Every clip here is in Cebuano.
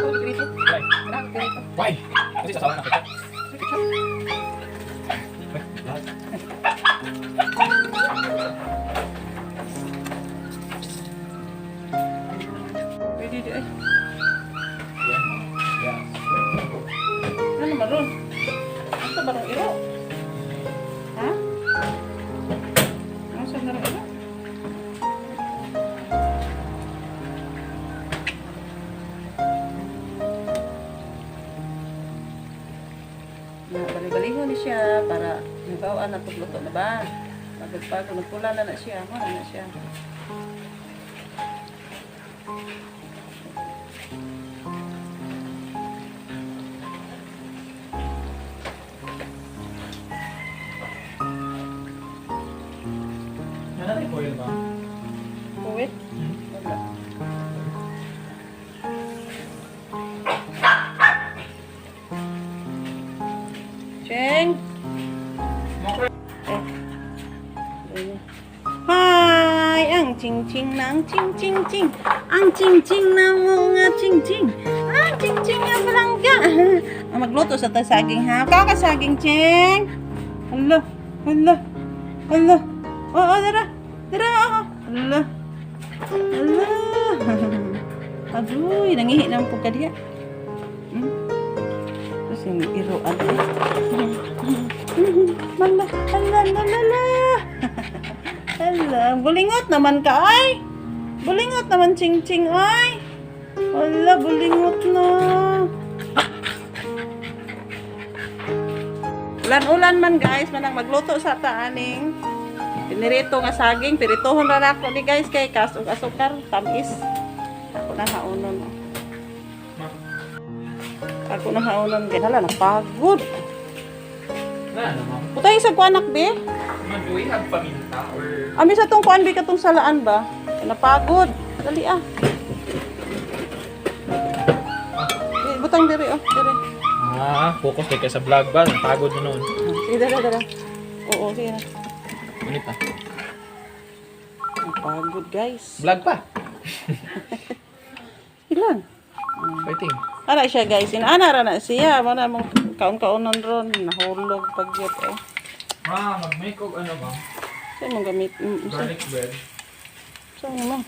Why? Why? Kasi sasawa na kita. Pwede di ay. Yeah. Ano naman ron? Ano ba rong iro? Ha? Ano sa rong iro? Na, bali-balihon ni siya para nabawaan na pagluto na ba? Pagpagpag, nagpula na na siya. Mura na siya. Ano na yung foil ba? Uwi? Wala. Cheng! Eh. Ayun. Hi! Ang ching-ching ng ching-ching-ching. Ang ching-ching ng mga ching-ching. Ang ching-ching ng palangga. Ang magluto sa tayo saging ha. Kakasaging, Cheng! Hala, hala, hala. Oo, dara. Dara, oo. Hala. Hala. Aduy, nangihi na po ka diha. Terus yung iroan. Mala, hala, la, la, la. Hala, bulingot naman ka ay. Bulingot naman ching ching ay. Hala, bulingot na. Ulan-ulan man guys, manang magluto sa taaning pinirito nga saging, pirituhon ra nako ni guys kay kas ug asukar, tamis. Ako na haonon. Ako na haonon guys. Hala, napagod. Na, ano ma'am? Putay sa kuanak be. Ma'am, do we have paminta or... Ami sa tong kuan be katong salaan ba? Napagod. Dali ah. Eh, butang diri oh, diri. Ah, focus kay sa vlog ba? Napagod na noon. Ah, sige, dara, dara. Oo, sige na. Ulit pa. Napagod guys. Vlog pa. Ilan? Fighting. Ana siya guys, inaana ra na siya. Mo na mong kaon-kaonon ron, nahulog pagyot eh. Ma, mag-make og ano ba? Saan mong gamit? Garlic bread. Saan mo?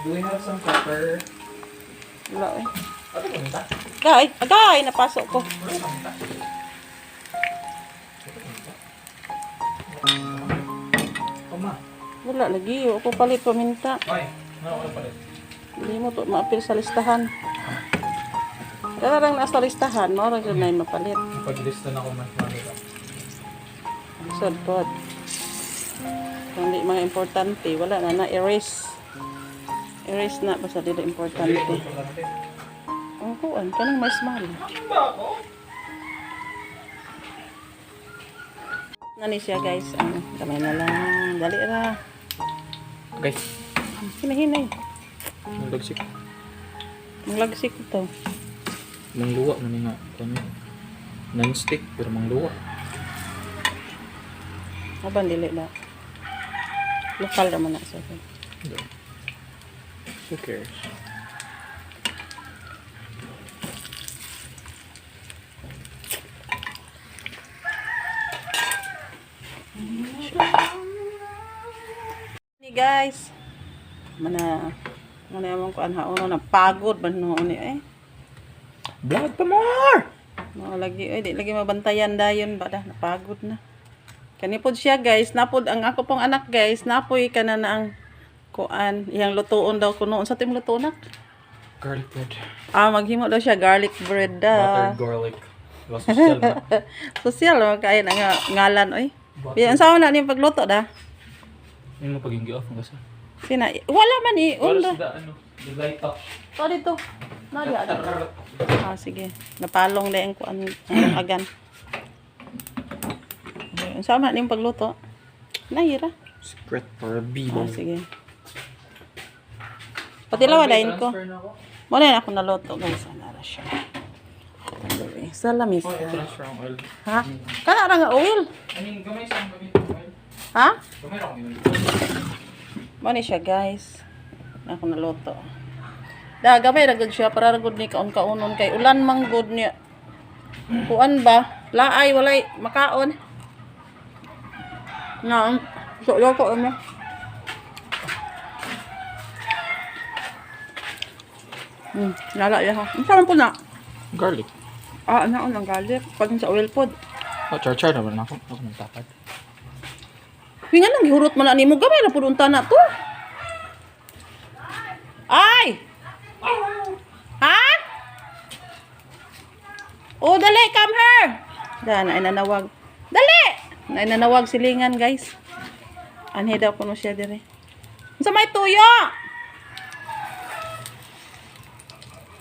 Do we have some pepper? Wala eh. Ano paminta? Agay, agay, napasok ko. Wala paminta. Oh, ma. Wala lagi, ako palit paminta. Ay, ano ko palit? Hindi mo to maapil sa listahan. Kaya lang nasa listahan, mao ra gyud na yung mapalit. Paglista na ako mas mali ka. Lisod pod. Kung di mga importante, wala na na erase. Erase na basta dili importante. Ang kuan kanang marshmallow. Ano ba ako? Nani siya guys, ano, kamay na lang. Dali ra. Guys, Hinahinay. ang lagsik. Manglagsik ito. Mangluwa man nga. Ano? Non-stick pero mangluwa. Aban dili na. Lokal ra man na siya. No. Who cares? Ni guys. Mana mana among kuan haono na pagod man noon ni eh. Vlog pa more! Mga lagi ay di lagi mabantayan dayon ba da napagod na. Kani pod siya guys, napod ang ako pong anak guys, napoy kana na ang kuan iyang lutuon daw kuno sa tim luto nak. Garlic bread. Ah, maghimo daw siya garlic bread da. Buttered garlic. Diba social ba? Social man kay na nga ngalan oy. Butter. Biyan sa na ni pagluto da. Yun mo paging off mo kasi. Sina wala man i Where's unda. the ano? The light up. To dito. Nari ada. Ah, sige. Napalong na ang kuan ang agan. Okay, unsa man ning pagluto? Nahira. Secret for Bibo. Ah, sige. Patilaw dayon ko. Transfer na ako. Mo na ako naluto guys. Anara siya. Tandoy. Sa lamisa. Oh, transfer ang oil. Ha? Kana ra nga oil. I mean, gamay sa akong gamitin ang oil. Ha? Gamay ra akong gamitin. Mo ni siya guys. Ako naluto. Da gamay ra gud siya para ra gud ni kaon-kaonon kay ulan man gud niya. Kuan ba? Laay walay makaon. Na so loko ano. Nala ya ha. Unsa man po na? Garlic. Ah, ana ang garlic. Pag sa oil pod. Oh, char-char na ba na ako? Ako nang tapad. Uy, nga nang gihurot man na nimo gamay na pud unta na to. Ay! Ha? Oh, dali, come here. Da, na nanawag. Dali! Na nanawag silingan, guys. Anhi daw kuno siya dire. Unsa may tuyo?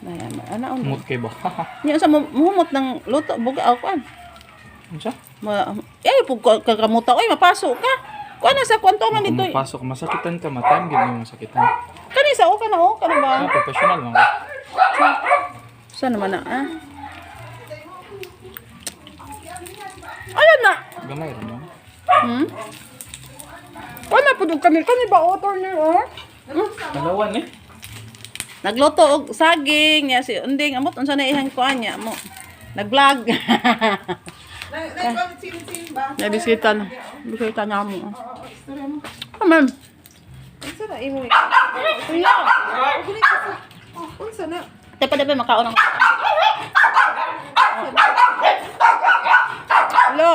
Nay, ana, ana, ana. Humot kay ba? Nya unsa mo muhumot ng luto buga ako kuan. Unsa? Ma, eh, pug kakamuta oy, mapasok ka. Kuan na sa kuan to man dito. Kung mapasok, masakitan ka, matan, gid mo masakitan. Kani sa o ka na o ka na ba? Ah, professional lang ako. Saan naman na ah? Ayun na. Gamay rin no? Kuan na pud kami kani ba author ni oh? Dalawan eh. Nagluto og saging niya si Unding amot unsa na ihang kuan niya mo. Nag-vlog. Ba? Na bisita na. Bisita na mo. Oo, istorya mo. Aman. Unsa na imo? Tuyo. Oh, unsa na? Tepa tepa makaon ako. Lo.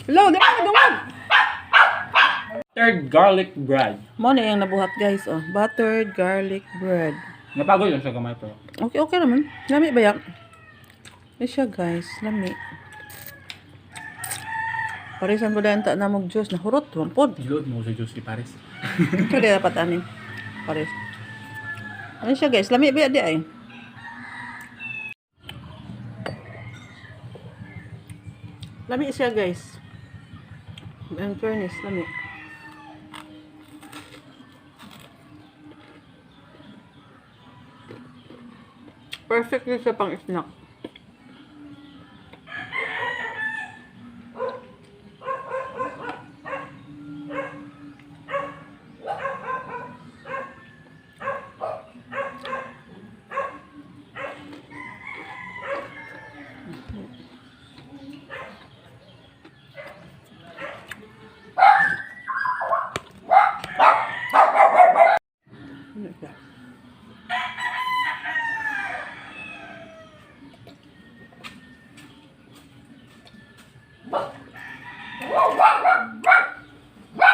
Lo, di ba dungog? Third garlic bread. Mo na yung nabuhat guys, oh. Buttered garlic bread. Napagod yun sa gamay pero. Okay, okay naman. Lami ba yak? Eh siya guys, lami. Parisan ko dahil ta na mog juice na hurot, wampod. Giload mo sa juice ni Paris. Pwede dapat anin. Pares. Ano siya guys? Lami ba di ay? Lami siya guys. In fairness, lami. Perfect yun siya pang snack. Ano siya?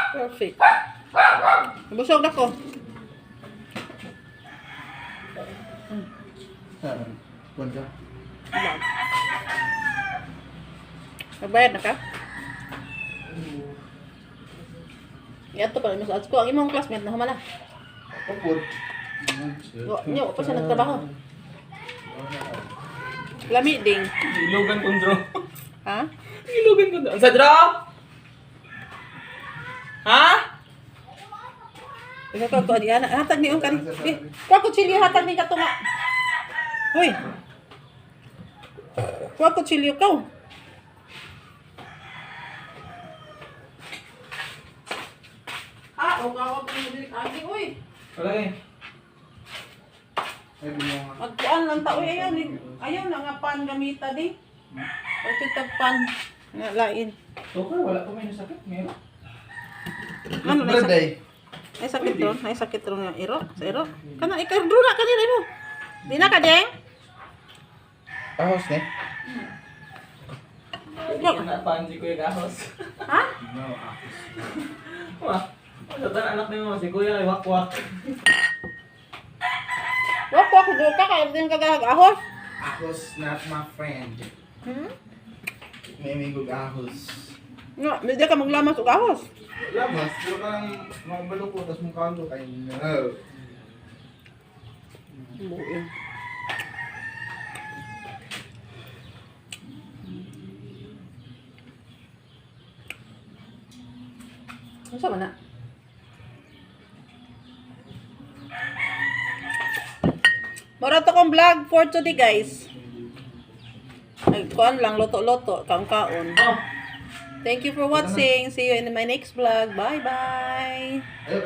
Perfect. Busog na ko. Kuan ka. Nagbayad na ka? Yato pa mas ko ang imong classmate na humala. Upod. Nyo, pa siya nagtrabaho. Lami ding. Ilogan kong draw. Ha? Ilogan kong draw. Unsa draw? Ha? Ikaw ko ko di ana hatag ni kani. Di, kuha ko chili hatag ni katunga. Hoy. Kuha ko chili ko. Ah, o kawa po mo dili agi oy. Wala eh. Magkuan lang ta oy ayaw ni ayaw na nga pan gamita di. Pagkitag pan nga lain. Okay, wala pa may nasakit. Meron. Ano na sakit? Ay sakit ron, ay sakit ron nga iro, sa iro. Kana ikay na kanila mo. Di na ka deng? Ahos ne? Na panji Kuya Gahos. Ha? No, ahos. Wah, ano ta anak ni mo si Kuya ay wakwak. Wak wak ko ka kay din kagahag ahos. Ahos not my friend. Hmm? May migog ahos. Nga, medyo ka maglamas og ahos. Lamas, pero parang makabalo ko, tapos mukha ko kay no. Buo. Unsa man na? Mora to kong vlog for today guys. Nagkuan lang luto-luto, kaon-kaon. Oh. Thank you for watching. See you in my next vlog. Bye bye. Ayun,